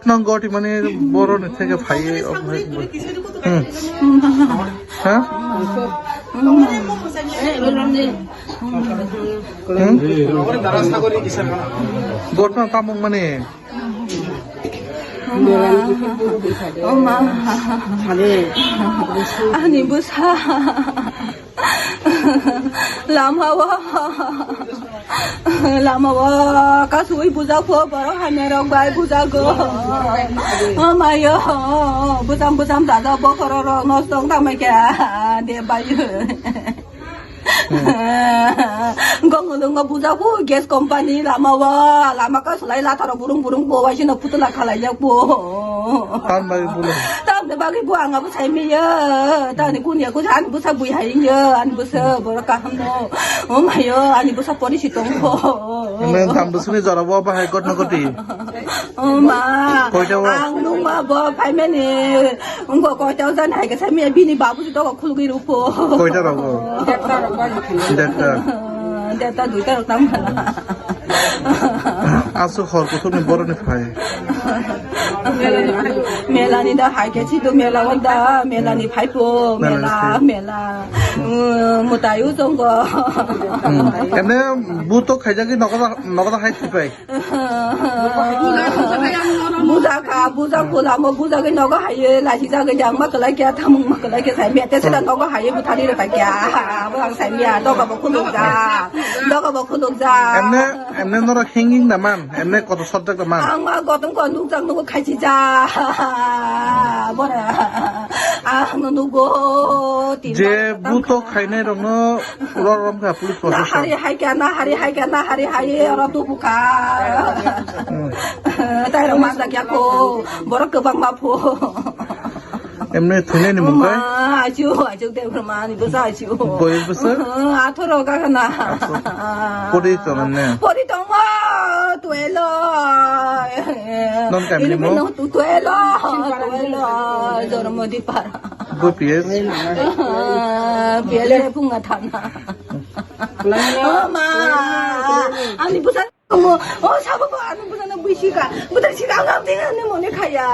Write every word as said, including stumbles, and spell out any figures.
Nang goti mani boroni theke phaiwi, omo hai bo. Hmm. Ha? Hmm? Gotno tamung mani. Oma. Ani bwsa. Lama o. Lama o kasui bujak pho borok hamya rok bai bujak go. Oma yo. Bujam bujam dada bokhoro rok nosto wng tangmai kha. De bai. Gongolungo bujago gas company lama o, lama ka sulai latharo burung burung bo waisino putula khalai jak bo. Tam bai bulo. Tam de bagi bo ang abo sai miya. Tani kun ya kun an busa bui hai ya, an busa boro kaham no. O mayo, ani busa pori si tong bo. Nang tam busuni jora bo bahai gotno goti. O ma, koita o? Ang nung ma bo phai mani. Wngkha koita o jani hai khe sai miya bini babuji doga khulugwi rwkho. Koita rogo? Derta. Derta, duita rok tamo. Aswk hor kuthukni boroni phai. Melani da hai khe chito mela o da, melani phai po, mela, mela. Mwtai o jongo. Emne buto khaijagwi nogo da, nogo da hai thipai. Buja kha, buja pula mo, buja gwi nogo haye, lachi jagwi jang ma kwlai kya, thamung ma kwlai kya, sai mete sida nogo haye, buthari rwta kya, bo ang sai mia, doga bo khuluk ja, doga bo khuluk ja. Emne, emne norok hanging na man, emne koto subject na man. Ang ma gotong ko nuk jang nugo khaisi ja, bora, ang nugo, tin je buto khainai rokno Ura rom kha police protection. Na hari hai kya, na hari hai kya, na hari hai oro tu bukha. Hmm. Tai rok masa kya ko, borok kwbang ma pho. Emne thwinai ni mung kai? Ma, achu, achu te ma ni bwsa achu. Boyos bwsa? Uh, athoro ka kana. Athoro. Pori tong ne? Pori tong ma, tuelo. Non kam ni mo? Tu tuelo, tuelo, jormo di para. Bo P S? Ah, P S le phunga thana. Oh, ma. Ani bwsa. Oh, sabo ko ani bwsa na bwisi ka. Bwsa si ka ngam de ani mone khaya.